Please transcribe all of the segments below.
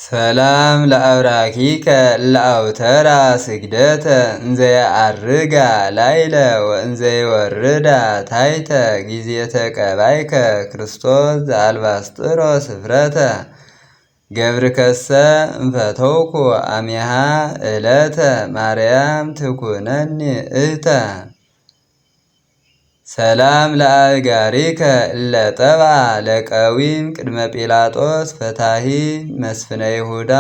ሰላም ለአብራኪከ ለአውተራ ስግደተ እንዘየዐርጋ ላይለ ወእንዘይወርዳ ታይተ ጊዜ ተቀባይከ ክርስቶስ ዘአልባስጥሮ ስፍረተ ገብርከሰ እምፈተውኩ አሚሃ እለተ ማርያም ትኩነኒ እህተ። ሰላም ለአእጋሪከ እለ ጠብአ ለቀዊም ቅድመ ጲላጦስ ፈታሂ መስፍነ ይሁዳ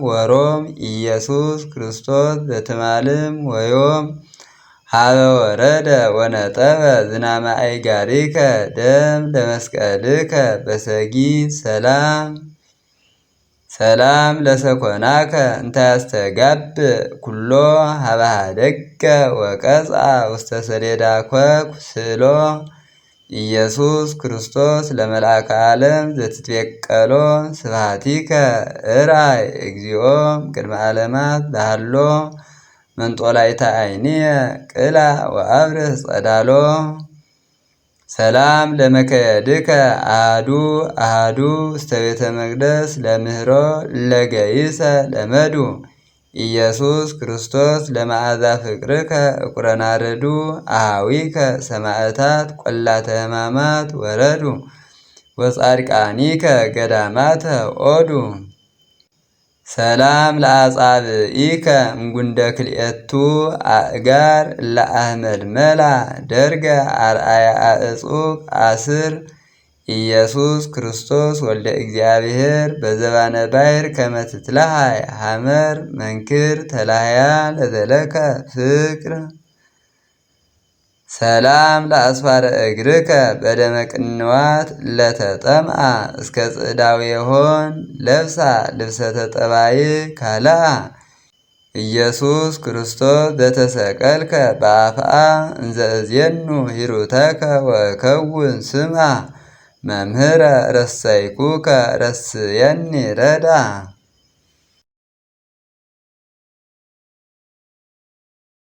ወሮም ኢየሱስ ክርስቶስ በትማልም ወዮም ሀበ ወረደ ወነጠበ ዝናመ አእጋሪከ ደም ለመስቀልከ በሰጊ ሰላም። ሰላም ለሰኮናከ እንታያስተጋብ ኩሎ ሀባሃደገ ወቀጽአ ውስተ ሰሌዳ ኮኩ ስእሎ ኢየሱስ ክርስቶስ ለመልአከ ዓለም ዘትትቤቀሎ ስብሐቲከ እራይ እግዚኦ ቅድመ ዓለማት ባህሎ መንጦላይታ ዓይንየ ቅላ ወአብርህ ጸዳሎ። ሰላም ለመከየድከ አሃዱ አሃዱ ውስተ ቤተ መቅደስ ለምህሮ ለገይሰ ለመዱ ኢየሱስ ክርስቶስ ለመዓዛ ፍቅርከ እቁረናርዱ አሃዊከ ሰማዕታት ቆላተ ሕማማት ወረዱ ወጻድቃኒከ ገዳማተ ኦዱ። ሰላም ለአጻብኢከ እምጉንደ ክልኤቱ አእጋር ለአህመድመላ ደርገ አርአያ አእጹቅ አስር ኢየሱስ ክርስቶስ ወልደ እግዚአብሔር በዘባነ ባሕር ከመ ትትለሃይ ሐመር መንክር ተላህያ ለዘለከ ፍቅር። ሰላም ለአስፋረ እግርከ በደመ ቅንዋት ለተጠምአ እስከ ጽዳዊ የሆን ለብሳ ልብሰ ተጠባይ ካልአ ኢየሱስ ክርስቶስ ዘተሰቀልከ በአፍአ እንዘ እዜኑ ሂሩተከ ወከውን ስምአ መምህረ ረሰይኩከ ረስየኒ ረዳ።